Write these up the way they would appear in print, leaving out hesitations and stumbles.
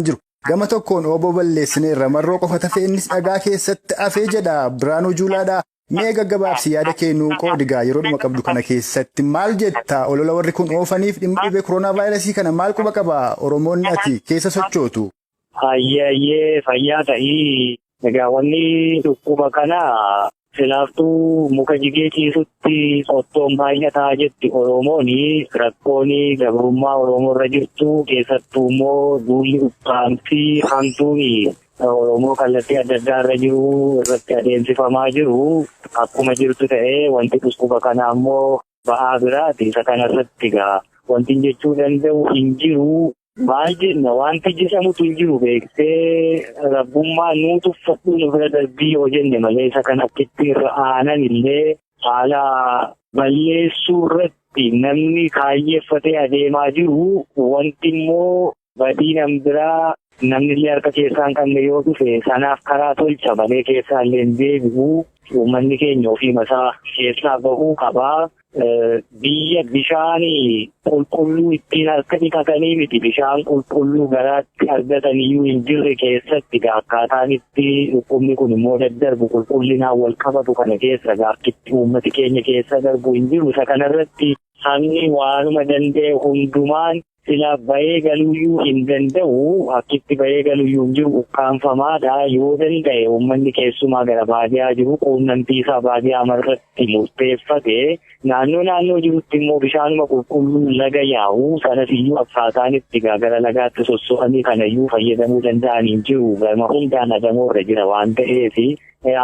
jiru. Gama tokkoon obbo balleessineerra marroo qofa tafe innis dhagaa keessatti hafee jedha Biraanuu Juulaadha. Mee gaggabaabsi yaada kee nuu qoodigaa yeroo dhuma qabdu kana keessatti maal jetta olola warri kun oofaniif dhimma dhibee koronaa vaayirasii kana maal quba qaba Oromoonni ati keessa sochootu? Ayyayyee fayyaa ta'ii egaa wanni dhukkuba kana silaaftuu muka jigee ciisutti qottoon baay'ataa jetti Oromoon rakkoon gabrummaa Oromoo irra jirtu keessattuu immoo duulli ukkaamsii hamtuun Oromoo kallattii adda addaa irra jiru irratti adeemsifamaa jiru akkuma jirtu ta'ee wanti dhukkuba kana ammoo ba'aa biraati isa kanarratti egaa wanti jechuu danda'u hin jiru. Maal jenna wanti jedhamutu hin jiru beektee rabbummaa nuu tuffadhu nu bira darbii yoo jenne malee isa kan akkitti irra aanan illee haala balleessuu irratti namni kaayyeeffatee adeemaa jiru wanti immoo badii nam biraa namni illee harka keessaa hin qabne yoo dhufe sanaaf karaa tolcha malee keessaa illee hin deebi'u uummanni keenya ofii masaa keessaa bahuu qabaa. Biyya bishaan qulqulluu ittiin harka dhiqatanii miti bishaan qulqulluu garaatti argataniyyuu hin jirre keessatti akkaataan itti dhukkubni kun immoo daddarbu qulqullinaan wal qabatu kana keessa gaaffitti uummati keenya keessa darbu hin jiru isa kanarratti sabni waanuma danda'e hundumaan sila bahee galuuyyuu hin danda'u akkitti bahee galuuyyuu hin jiru ukkaanfamaadha yoo danda'e uummanni keessumaa gara baadiyaa jiru quunnamtii isaa baadiyaa irratti murteeffate naannoo naannoo jirutti immoo bishaanuma qulqulluu laga yaa'u sanas iyyuu akkaataan itti gara lagaatti sosso'anii kanayyuu fayyadamuu danda'an hin jiru gama hundaan adamoo irra jira waan ta'eef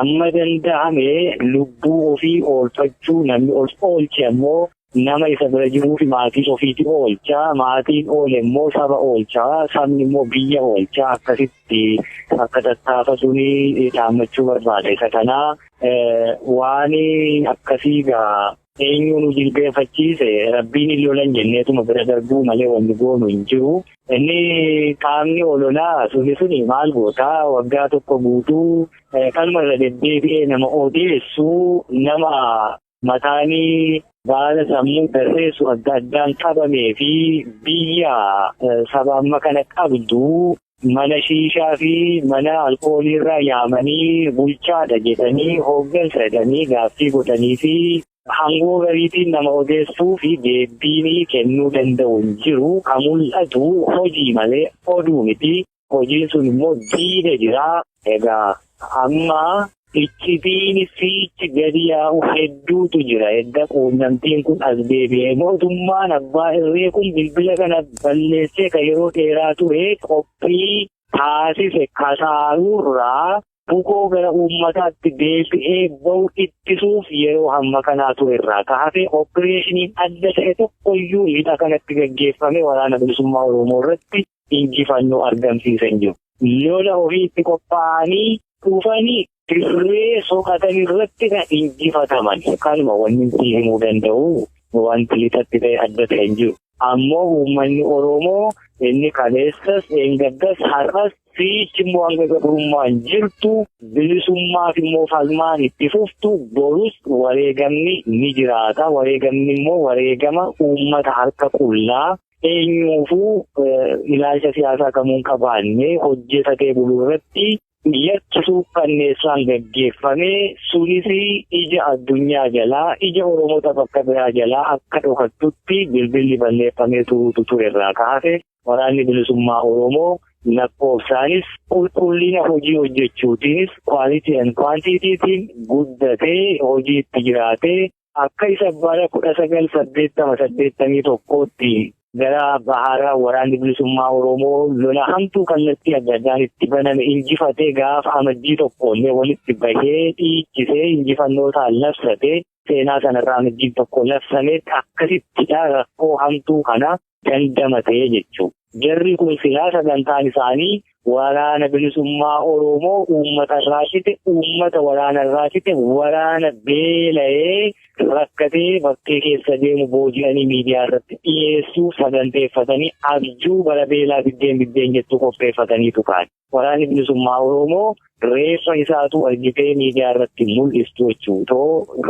amma danda'ame lubbuu ofii oolfachuu namni ol oolche ammoo nama isa bira jiruu fi maatii ofiiti oolchaa maatiin oole immoo saba oolchaa sabni immoo biyya oolchaa akkasitti akka tattaafatuun dhaammachuu barbaada isa kanaa waan akkasii gaa eenyuun nu jilbeenfachiise rabbiin hin lolan jenneetuma bira darbuu malee wanni goonu hin jiru. Inni qaamni ololaa suni suni maal gootaa waggaa tokko guutuu kanuma irra deddeebi'ee nama odeessu nama mataanii baala sammuu barreessu adda addaan qabamee fi biyya saba amma kana qabdu mana shiishaa fi mana alkoolii irraa yaamanii bulchaadha jedhanii hooggansa jedhanii gaaffii godhanii fi hangoo gariitiin nama odeessuu fi deebiin kennuu danda'u hin jiru. Kan mul'atu hojii malee oduu miti. Hojiin sun immoo diida jira. Egaa amma iccitiin siichi gadi yaa'u hedduutu jira. Edda quunnamtiin kun as deebi'ee mootummaan abbaa irree kun bilbila kana balleessee kan yeroo dheeraa ture qophii taasise kasaaruurraa bukoo gara uummataatti deebi'ee bahu ittisuuf yeroo hamma kanaa ture irraa kaafee opereeshiniin adda ta'e tokkoyyuu lixa kanatti gaggeeffame waraana bilisummaa Oromoo irratti injifannoo argamsiisan jiru. Lola ofiitti qophaa'anii dhufanii dirree soqatan irratti kan injifataman kanuma wanni himuu danda'u wanti lixatti ta'e adda ta'e hin jiru. Ammoo uummanni Oromoo inni kaleessas, eengaddas, har'as siichi immoo hanga gabrummaan jirtu bilisummaaf immoo falmaan itti fuftu borus wareegamni ni jiraata. Wareegamni immoo wareegama uummata harka qullaa eenyuufuu ilaalcha siyaasaa kamuun qabaanne hojjetatee buluu irratti yakkisuu kanneessaan gaggeeffame sunis ija addunyaa jalaa ija Oromoota bakka biraa jalaa akka dhokattutti bilbilli balleeffamee turuutu ture irraa kaase waraanni bilisummaa Oromoo lakkoofsaanis qulqullina hojii hojjechuutiinis quality and quantityitiin guddatee hojii itti jiraatee akka isa bara 1980-81tti gara baharaa waraanni bilisummaa Oromoo lola hamtuu kallattii adda addaan itti baname injifatee gaafa amajjii tokkollee walitti bahee dhiichisee injifannootaan labsatee seenaa sanarraa amajjiin tokko labsamee akkasittidha rakkoo hamtuu kana dandamatee jechuudha. Jarri kun silaa sagantaan isaanii waraana bilisummaa Oromoo uummata irraa cite, uummata waraana irraa cite, waraana beela'ee rakkatee bakkee keessa deemu booji'anii miidiyaa irratti dhiyeessuu saganteeffatanii abjuu bara beelaa biddeen biddeen jettu qopheeffataniitu kaa'an. Waraanni bilisummaa Oromoo reeffa isaatu argitee miidiyaa irratti mul'istu jechuudha.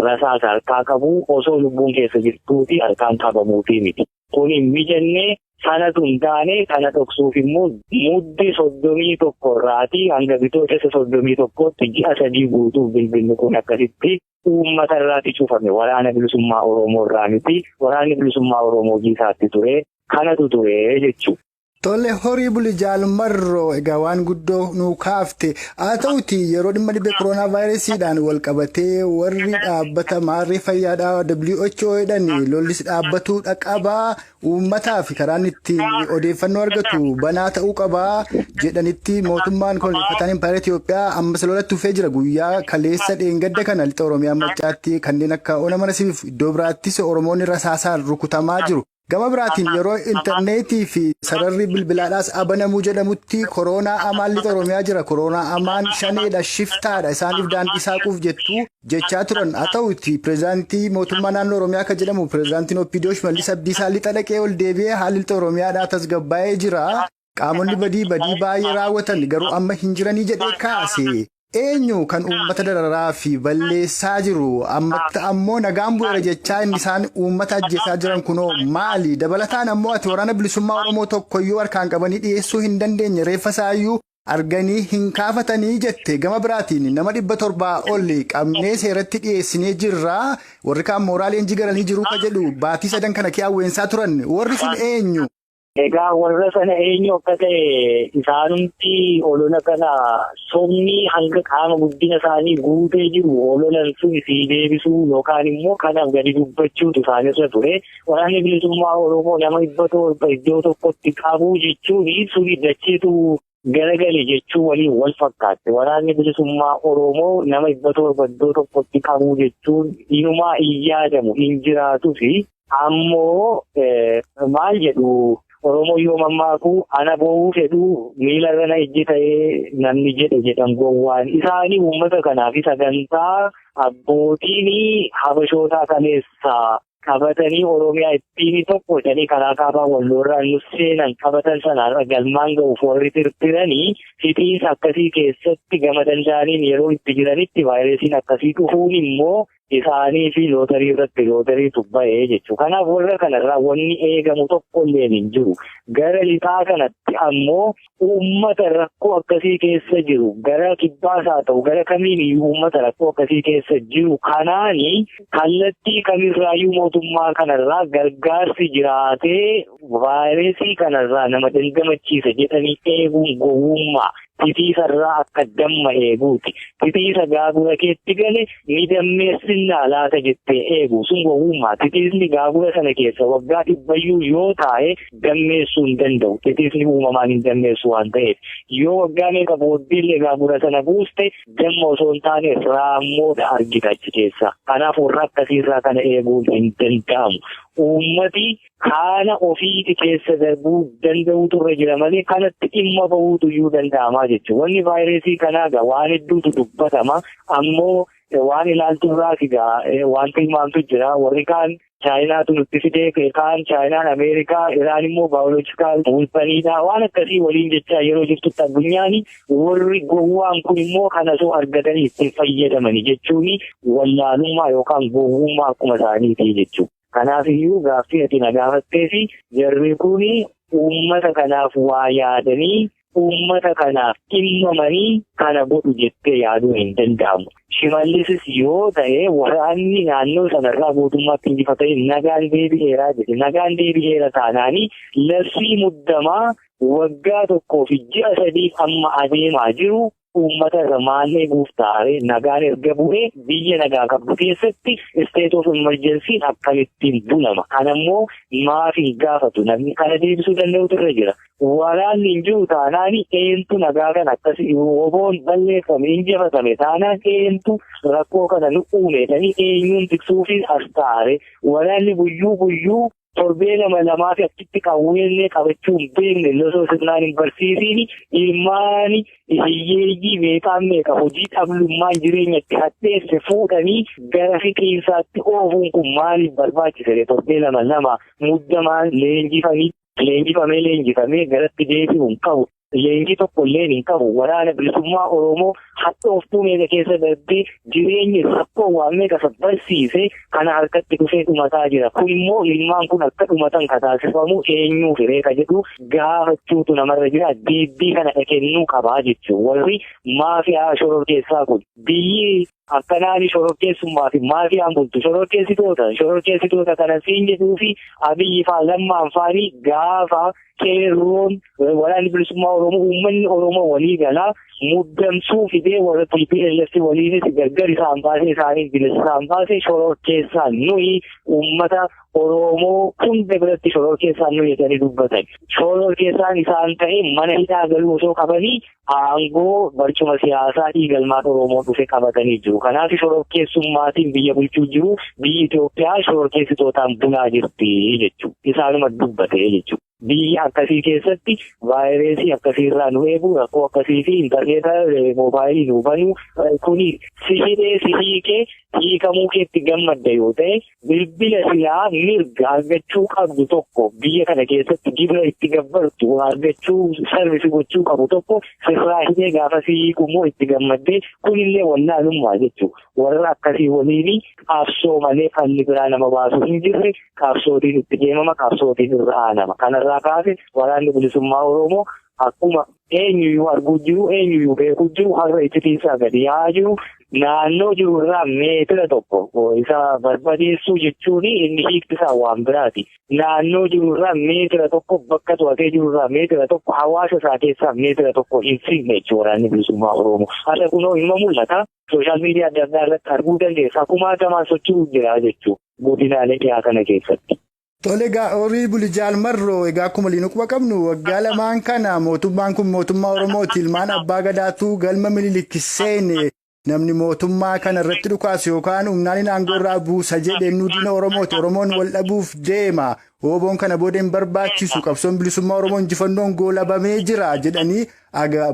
Rasaasa harkaa qabu osoo lubbuun keessa jirtuuti harkaan qabamuufi miti. Kun hin mijannee sanatu hin taane kana dhoksuuf immoo mudde 31 irraatii hanga bitootessa 31tti ji'a 3 guutuuf bilbilli kun akkasitti uummata irraati cufame. Waraana bilisummaa Oromoo irraa miti. Waraanni bilisummaa Oromoo hojii isaatti ture. Kanatu ture jechuudha. Tole horii buli jaalmarroo egaa waan guddoo nuu kaafte haa ta'uti yeroo dhimma dhibee koronaa vaayirasiidhaan wal qabatee warri dhaabbata maarree fayyaadhaa WHO jedhan lollis dhaabbatuudha qabaa uummataa fi karaan ittiin odeeffannoo argatu banaa ta'uu qabaa jedhanitti mootummaan koloneeffataan Impaayera Itoophiyaa ammas lolatti dhufee jira. Guyyaa kaleessa dheengadda kana lixa Oromiyaa Maccaatti kanneen akka Ona Mana Sibiif iddoo biraattis Oromoonni rasaasaan rukutamaa jiru. Gama biraatiin yeroo intarneetii fi sararri bilbilaadhaas abanamuu jedhamutti koronaa amaan lixa Oromiyaa jira. Koronaa amaan shaneedha, shiftaadha. Isaaniif daandii saaquuf jettu jechaa turan. Haa ta'uti pireezidaantii mootummaa naannoo Oromiyaa akka jedhamu pireezidaantiin OPDO Shimallis Abdiisaa lixa dhaqee ol deebi'ee haalli lixa Oromiyaadhaa tasgabbaa'ee jira. Qaamonni badii baay'ee raawwatan garuu amma hin jiranii jedhee kaase. Eenyu kan uummata dararaa fi balleessaa jiru ammatti ammoo nagaan bu'eera jechaa inni isaan uummata ajjeesaa jiran kunoo maali? Dabalataan ammoo ati waraana bilisummaa Oromoo tokkoyyuu harkaan qabanii dhiyeessuu hin dandeenye reeffa isaayyuu arganii hin kaafatanii jette. Gama biraatiin nama 700 ol qabnee seeratti dhiyeessinee jirra. Warri kaan mooraa leenjii galanii jiru ka jedhu baatii 3 kana keewweensaa turan. Warri sun eenyu? Egaa warra sana eenyu akka ta'e isaanumti olola kana somni hanga qaama guddina isaanii guutee jiru ololan sun si deebisuu yookaan immoo kanaaf gadi dubbachuutu isaanirra ture. Waraanni bilisummaa Oromoo nama 700 iddoo tokkotti qabuu jechuun suni dacheetu garagale jechuu waliin wal fakkaatti. Waraanni bilisummaa Oromoo nama 700 iddoo tokkotti qabuu jechuun inumaa hin yaadamu hin jiraatuu fi ammoo maal jedhu Oromoo yoo mammaaku ana boo'uu fedhu miilarra na ijji ta'ee namni jedhe jedhan gowwaan. Isaanii uummata kanaaf sagantaa abbootiin habashootaa kaleessaa qabatanii Oromiyaa ittiin tokko jedhanii karaa kaabaa walloorraa nu seenan qabatan sanarra galmaan ga'uuf warri tirtiranii fixiinsa akkasii keessatti gama danda'aniin yeroo itti jiranitti vaayirasiin akkasii dhufuun immoo isaanii fi lootarii irratti lootariitu ba'ee jechuudha. Kanaaf warra kanarraa wanni eegamu tokko illee hin jiru. Gara lixaa kanatti ammoo uummata rakkoo akkasii keessa jiru gara kibbaas haa ta'u gara kamiin iyyuu uummata rakkoo akkasii keessa jiru kanaani kallattii kamirraayyuu mootummaa kanarraa gargaarsi jiraatee vaayirasii kanarraa nama dandamachiisa jedhanii eeguun gowwummaa. Titiisarraa akka damma eeguuti. Titiisa gaagura keetti gale ni dammeessinnaa laata jettee eegu sun gowwummaa. Titiisni gaagura sana keessa waggaa 100 yoo taa'e dammeessuu hin danda'u. Titiisni uumamaan hin dammeessu waan ta'eef. Yoo waggaa meeqa booddeellee gaagura sana buuste damma osoo hin taane raammoodha argita achi keessa. Kanaaf warra akkasiirraa kana eeguun hin danda'amu. Uummati haala ofiiti keessa darbuu danda'utu irra jira malee kanatti dhimma bahuutu iyyuu danda'amaa jechuudha. Wanni vaayirasii kanaa egaa waan hedduutu dubbatama. Ammoo waan ilaaltu irraas egaa waan tilmaamtu jira. Warri kaan Chaayinaatu nutti fidee kaan Chaayinaan Ameerikaa, Iraan immoo baayoloojikaal weeponiidha. Waan akkasii waliin jechaa yeroo jirtutti addunyaan warri gowwaan kun immoo kana osoo argatanii ittiin fayyadamani jechuun wallaalummaa yookaan gowwummaa akkuma isaaniiti jechuudha. Kanaaf iyyuu gaaffii ati na gaafattee fi jarri kun uummata kanaaf waa yaadanii uummata kanaaf dhimmamanii kana godhu jettee yaaduun hin danda'amu. Shimallisis yoo ta'e waraanni naannoo sanarraa guutummaatti injifatee nagaan deebi'eeraa jedhe. Nagaan deebi'eera taanaanii labsii muddamaa waggaa 1 fi ji'a 3 amma adeemaa jiru uummata irra maal eeguuf taa'ee nagaan erga bu'ee biyya nagaa qabdu keessatti state of emergency akkamittiin bulama. Kanammoo maaf hin gaafatu namni kana deebisuu danda'utu irra jira. Waraanni hin jiru taanaan eentu nagaa kana akkasii woboon balleeffame injifatame taanaan eentu rakkoo kana nu uumeedhanii eenyuun tiksuufi as taa'e. Waraanni guyyuu torbee 2 fi achitti qawweellee qabachuu hin beekne losoo sirnaan hin barsiisiin ilmaani hiyyeeyyii meeqaan meeqa hojii dhabdummaan jireenya itti hadheesse fuudhanii gara fixiinsaatti oofuun kun maaliif barbaachise? Torbee 2 muddamaan leenjifamee garatti deebi'uu hin qabu. Leenjii tokko illee hin qabu. Waraana bilisummaa Oromoo hadhooftuu meeqa keessa darbee jireenyi rakkoo waan meeqa barsiisee kana harkatti dhufee dhumataa jira. Kun immoo ilmaan kun akka dhumatan kan taasifamu eenyuu firee ka jedhu gaafachuutu namarra jira. Deebii kana kennuu qabaa jechuudha. Warri maafiyaa shororkeessaa kun biyyi akkanaan shororkeessummaa fi maafiyaan bultu shororkeessitoota kana siin jedhuu fi Abiyyi faa Lammaan faanii gaafa qeerroon waraanni bilisummaa Oromoo uummanni Oromoo walii galaa muddamsuu fidee warra TPLF waliinis gargar isaan baasee isaanii bilisa isaan baasee shororkeessaan nuyi uummata Oromoo hunda biratti shororkeessaan nuyi jedhanii dubbatan. Shororkeessaan isaan ta'e mana hidhaa galuu osoo qabanii aangoo barcuma siyaasaa dhiigalmaan Oromoo dhufe qabatanii jiru. Kanaaf shororkeessummaatiin biyya bulchuu jiru biyyi Itoophiyaa shororkeessitootaan bulaa jirti jechuudha. Isaanuma dubbate jechuudha. Biyya akkasii keessatti vaayirasii akkasiirraa nu eegu rakkoo akkasii fi intarneeta moobaayilii nu banuu kuni si hidhee si hiikee hiikamuu keetti gammadda yoo ta'e bilbila silaa mirga argachuu qabdu tokko biyya kana keessatti gibira itti gabbartu argachuu sarvisi gochuu qabu tokko sirraa hidhee gaafa si hiiku immoo itti gammaddee kunillee wallaalummaa jechuudha. Warra akkasii waliin qabsoo malee falli biraa nama baasu hin jirre qabsootiin itti deemama qabsootiin irra aanama. Kanarraa kaase waraanni bilisummaa Oromoo akkuma eenyuyyuu arguu jiru eenyuyyuu beekuu jiru har'a ittitiinsaa gadi yaa'aa jiru naannoo jiru irraa meetira tokko isa barbadeessuu jechuun inni hiikti isaa waan biraati. Naannoo jiru irraa meetira tokko bakka to'atee jiru irraa meetira tokko hawaasa isaa keessaa meetira tokko hin siqne jechuudha waraanni bilisummaa Oromoo. Har'a kunoo ilma mul'ata. Sooshaal miidiyaa adda addaa irratti arguu dandeessa. Kumaatamaan socho'uu jira jechuudha godinaalee dhiyaa kana keessatti. Tole egaa horii buli Jaal Marroo egaa akkuma liinuu quba qabnu waggaa lamaan kana mootummaan kun mootummaa Oromooti. Ilmaan abbaa gadaatu galma Minilik seene namni mootummaa kana irratti dhukaasu yookaan humnaan aangoo irraa buusa jedhee nu diina Oromooti. Oromoon wal dhabuuf deema. Hooboon kana booda hin barbaachisu. Qabsoon bilisummaa Oromoo injifannoon goolabamee jira jedhanii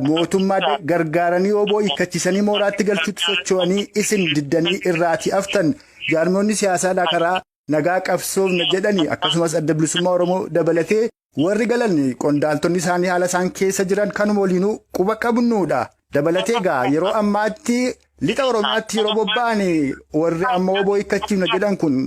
mootummaa gargaaranii hooboo hiikkachiisanii mooraatti galchuutti socho'anii isin diddanii irraatii haftan. Jaarmoonni siyaasaadhaa karaa nagaa qabsoofna jedhanii akkasumas adda bilisummaa Oromoo dabalatee warri galan qondaaltonni isaanii haala isaan keessa jiran kanuma waliinuu quba qabnuudha. Dabalatee egaa yeroo ammaatti lixa Oromiyaatti yeroo bobba'an warri amma hooboo hiikkachiifna jedhan kun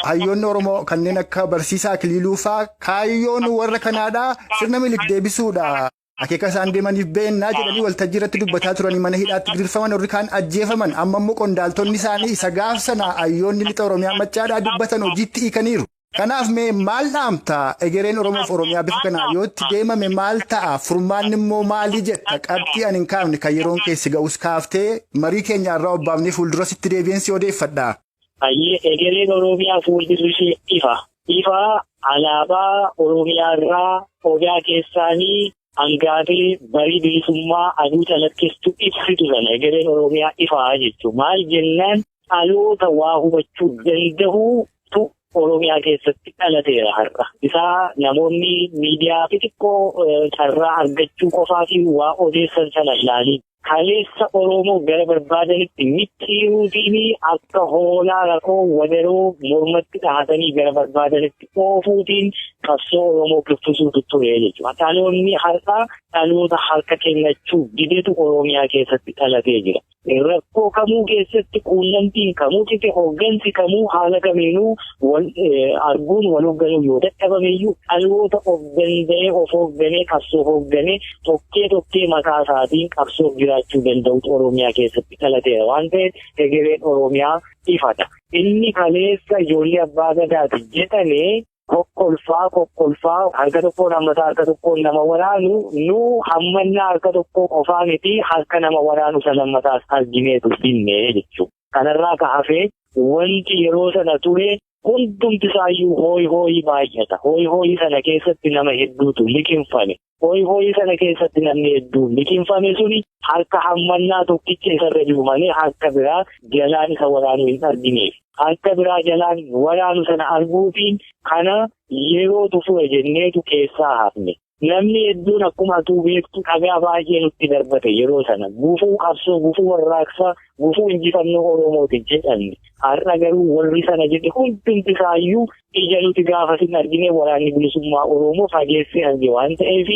hayyoonni Oromoo kanneen akka Barsiisaa Akiliiluu fa'aa kaayyoon warra kanaadhaa sirna Minilik deebisuudha. Akeeka isaan deemaniif beennaa jedhanii waltajjii irratti dubbataa turanii mana hidhaatti gidirfaman warri kaan ajjeefaman amma immoo qondaaltonni isaanii isa gaaf sana hayyoonni lixa Oromiyaa machaadhaa dubbatan hojiitti hiikaniiru. Kanaaf mee maal dhaamta egereen Oromoof Oromiyaa bifa kanaa yoo itti deemame maal ta'a furmaanni immoo maali jetta qabxii ani hin kaafne kan yeroon keessi ga'us kaaftee marii keenya irraa obbaafnee fuuldura sitti deebiin si odeeffadha. Egereen Oromiyaa fuuldurri ishee ifa. Ifa alaabaa Oromiyaa irraa Oromiyaa keessaanii hangaafee barii bilisummaa aduu calaqqistu ibsitu sana egereen Oromiyaa ifaa jechuudha. Maal jennaan dhaloota waa hubachuu danda'utu Oromiyaa keessatti dhalateera har'a. Isaa namoonni miidiyaa xixiqqoo carraa argachuu qofaa fi waa odeessan sana ilaalii. Kaleessa Oromoo gara barbaadanitti micciiruutiin akka hoolaa rakkoo wadaroo mormatti dhahatanii gara barbaadanitti oofuutiin qabsoo Oromoo kuffisuutu ture jechuudha. Dhaloonni har'aa dhaloota harka kennachuu didetu Oromiyaa keessatti dhalatee jira. Rakkoo kamuu keessatti quunnamtiin kamuu cite hooggansi kamuu haala kamiinuu wal arguun wal hoogganuu yoo dadhabameyyuu dhaloota of danda'ee of hoogganee qabsoo hoogganee tokkee tokkee mataa isaatiin qabsoo jiraachuu danda'utu Oromiyaa keessatti dhalateera waan ta'eef egereen Oromiyaa ifadha. Inni kaleessa ijoollee abbaa gadaati jedhamee kokkolfaa harka tokkoon hammataa harka tokkoon nama waraanu nu hammannaa harka tokkoo qofaa miti harka nama waraanu isa lammataas argineetu dinne jechuudha. Kanarraa ka hafee wanti yeroo sana ture hundumti isaayyuu hooyi hooyi baay'ata. Hooyi hooyi sana keessatti nama hedduutu liqinfame. Hooyi hooyi sana keessatti namni hedduun liqinfame suni harka hammannaa tokkicha isarra jiru malee harka biraa jalaan isa waraanuu hin argineef. Harka biraa jalaan waraanu sana arguutiin kana yerootu fure jenneetu keessaa hafne. Namni hedduun akkuma atuu beektu dhagaa baay'ee nutti darbate yeroo sana gufuu qabsoo, gufuu warraaqsaa, gufuu injifannoo Oromooti jedhamne. Har'a garuu warri sana jedhe hundumti isaayyuu ija nuti gaafa sin argine waraanni bilisummaa Oromoo fageessee arge waan ta'eef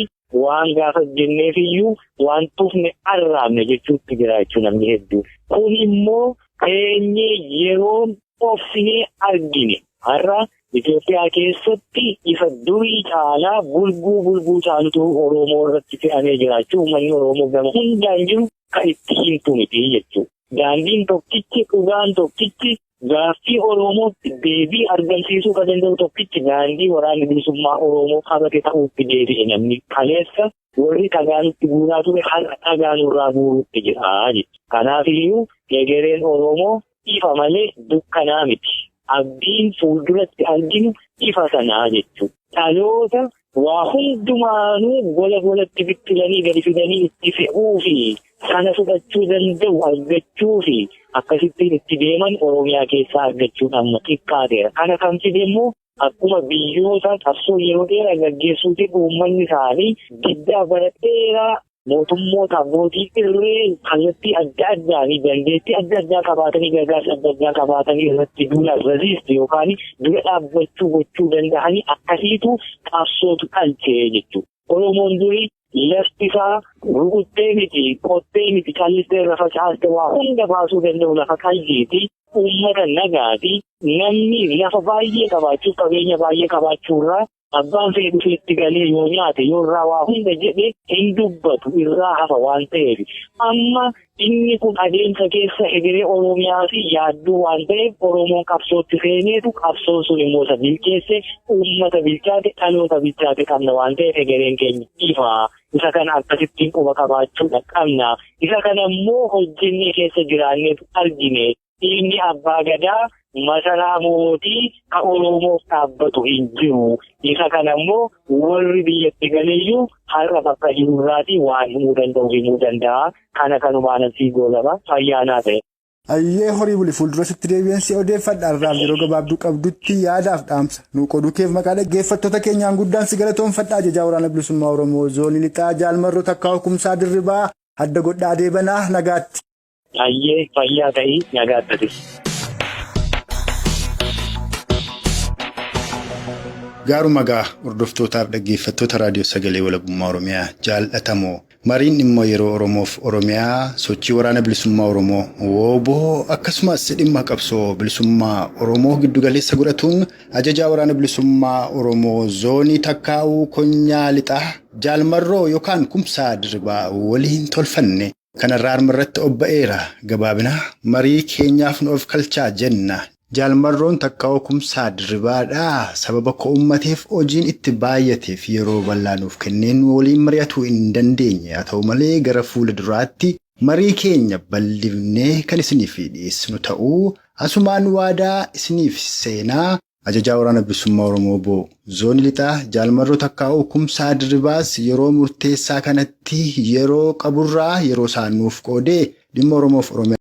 waan gaafa jenneefiyyuu waan tufne arraabne jechuutti jira jechuudha namni hedduu. Kun immoo teenyee yeroo obsinee argine har'a Itoophiyaa keessatti ifa durii caalaa bulguu caalutu Oromoo irratti fe'amee jiraachuu uummanni Oromoo gama hundaan jiru kan itti himtu miti jechuudha. Daandiin tokkichi dhugaan tokkichi gaaffii Oromootti deebii argamsiisuu kan danda'u tokkichi daandii waraanni bilisummaa Oromoo qabate ta'uutti deebi'e namni kaleessa warri dhagaa nutti guuraa ture har'a dhagaa nurraa guuruutti jira jechuudha. Kanaafiyyuu egereen Oromoo ifa malee dukkanaa miti. Abdiin fuulduratti arginu ifa sanaa jechuudha. Dhaloota waa hundumaanuu gola golatti bittilanii gadi fidanii itti fe'uu fi sana fudhachuu danda'u argachuu fi akkasittiin itti deeman Oromiyaa keessaa argachuun amma xiqqaateera. Kana kan fide immoo akkuma biyyoota qabsoo yeroo dheeraa gaggeessuutiin uummanni isaanii diddaa bara dheeraa mootummoota abbootii irree kallattii adda addaa fi dandeettii adda addaa qabaatanii gargaarsa adda addaa qabaatanii irratti duula resist yookaan dura dhaabbachuu gochuu danda'anii akkasiitu qabsootu dhalchee jechuudha. Oromoon durii lafti isaa rukuttee miti, qottee miti, callistee irra facaaste waa hunda baasuu danda'u lafa qalleeti, uummata nagaati, namni lafa baay'ee qabaachuu qabeenya baay'ee qabaachuurraa abbaan fedhe dhufee itti galee yoo nyaate yoo irraa waa hunda jedhe hin dubbatu irraa hafa waan ta'eef. Amma inni kun adeemsa keessa egeree Oromiyaa fi yaadduu waan ta'eef Oromoon qabsootti seeneetu qabsoon sun immoo isa bilcheesse uummata bilchaate dhaloota bilchaate qabna waan ta'eef egereen keenya ifa. Isa kana akkasittiin quba qabaachuudha qabna. Isa kana immoo hojjennee keessa jiraanneetu argine. Inni abbaa gadaa masaraa mootii kan Oromoof dhaabbatu hin jiru. Isa kana immoo warri biyyatti galeeyyuu har'a bakka jirurraatii waan himuu danda'u himuu danda'a. Kana kanumaan asii goolaba fayyaanaa ta'e. Ayyee horii buli fuuldura sitti deebi'een si odeeffadha har'aaf yeroo gabaabduu qabdutti yaadaaf dhaamsa. Nu qoduu keef maqaa dhaggeeffattoota keenyaan guddaan si galatoomfadha. Ajajaa Waraana Bilisummaa Oromoo Zoonii Lixaa Jaalmarroo Takkaa Kumsaa Dirribaa adda godhaa deebanaa nagaatti. Ayyee fayyaa ta'ii nagaatti. Gaaruma gaa hordoftootaaf dhaggeeffattoota raadiyoo sagalee walabummaa Oromiyaa jaallatamoo mariin dhimma yeroo Oromoof Oromiyaa sochii waraana bilisummaa Oromoo wooboo akkasumas dhimma qabsoo bilisummaa Oromoo giddugaleessa godhatuun ajajaa waraana bilisummaa Oromoo zoonii takkaa'uu konyaa lixaa Jaalmarroo yookaan Kumsaa Dirribaa waliin tolfanne kanarraa harmarratti obba'eera gabaabina marii keenyaaf nu of kalchaa jenna. Jaalmarroon takkaa'uu Kumsaa Dirribaadhaa sababa ko'ummateef hojiin itti baay'ateef yeroo bal'aa nuuf kenneen waliin mari'atuu hin dandeenye. Haa ta'u malee gara fuula duraatti marii keenya bal'ifnee kan isiniif dhiyeessinu ta'uu asumaan waadaa isiniif seenaa ajajaa waraana bilisummaa Oromoo Boo Zoonii Lixaa Jaalmarroo Takkaa'uu Kumsaa Dirribaas yeroo murteessaa kanatti yeroo qaburraa yeroo isaan nuuf qoodee dhimma Oromoof Oromiyaa.